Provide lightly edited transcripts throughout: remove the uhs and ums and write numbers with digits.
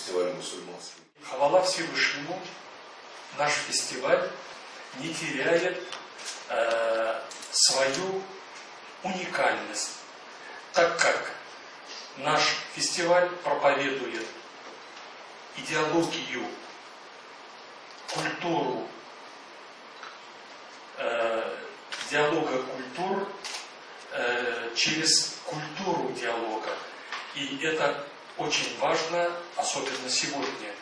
фестиваль мусульманский. Хвала Всевышнему, наш фестиваль не теряет свою уникальность, так как наш фестиваль проповедует идеологию, культуру, диалога культур через культуру диалога. И это очень важно, особенно сегодня.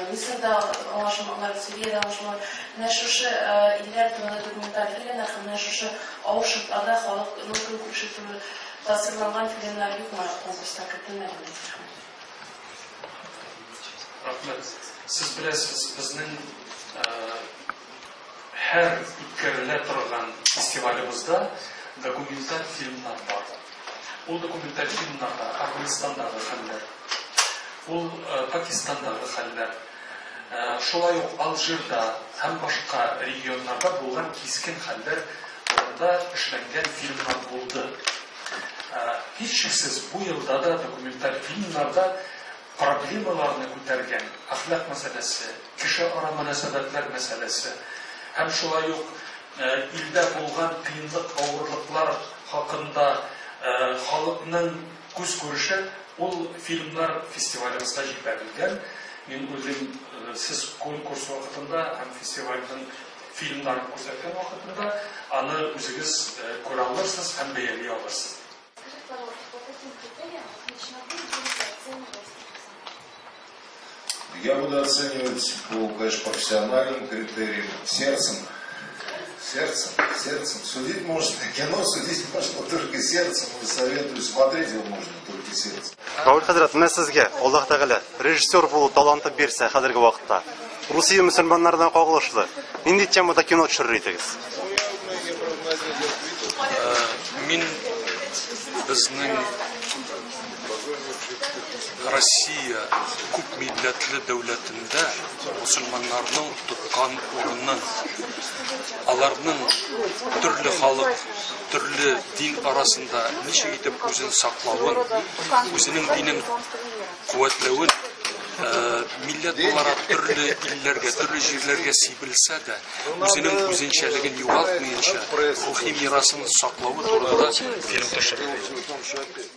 Мисырда аңлашылмалар, Сүриядә аңлашылмалар. Менә шушы илләр турында документаль фильмнар һәм менә шушы авыр шартларда халыкның көнкүреше турында тасвирланган фильмнар юкмы, конкурста кертелмәдеме? Рәхмәт. Сез беләсез, безнең һәр үткәрелә торган фестивалебездә документаль фильмнар бар. Ул документаль фильмнарда Әфганстандагы хәлләр, ул Пакистандагы хәлләр, шулай ук Алжирда һәм башка регионнарда булган кискен хәлләр турында эшләнгән фильмнар булды. Һичшиксез, бу елда да документаль фильмнарда проблемаларны күтәргән әхлак мәсьәләсе, кеше ара мөнәсәбәтләр мәсьәләсе һәм шулай ук илдә булган кыенлык, авырлыклар хакында халыкның күз күреше, ул фильмнар фестивалебезгә җибәрелгән. Мин уйлыйм, сез конкурс вакытында һәм фестивальнең фильмнарын күрсәткән вакытында аны үзегез күрә алырсыз һәм бәяли алырсыз. Скажите, пожалуйста, по каким критериям лично вы будете оценивать? Я буду оценивать по, конечно, профессиональным критериям, сердцем, сердцем, сердцем. Судить можно, кино судить можно только сердцем, и советую смотреть его можно только сердцем. Равил хәзрәт, менә сезгә Аллаһ Тәгалә режиссер булу таланты бирсә, хәзерге вакытта Русия мөселманнарына кагылышлы нинди темада кино төшерер идегез? Мин безнең Россия күп милләтле дәүләтендә мөселманнарның тоткан урынын, аларның төрле халык, төрле дин арасында ничек итеп үзен саклавын, үзенең динен куәтләвен, милләт буларак төрле илләргә, төрле җирләргә сибелсә дә, үзенең үзенчәлеген югалтмыйча, рухи мирасын саклавы турында фильм төшерелде.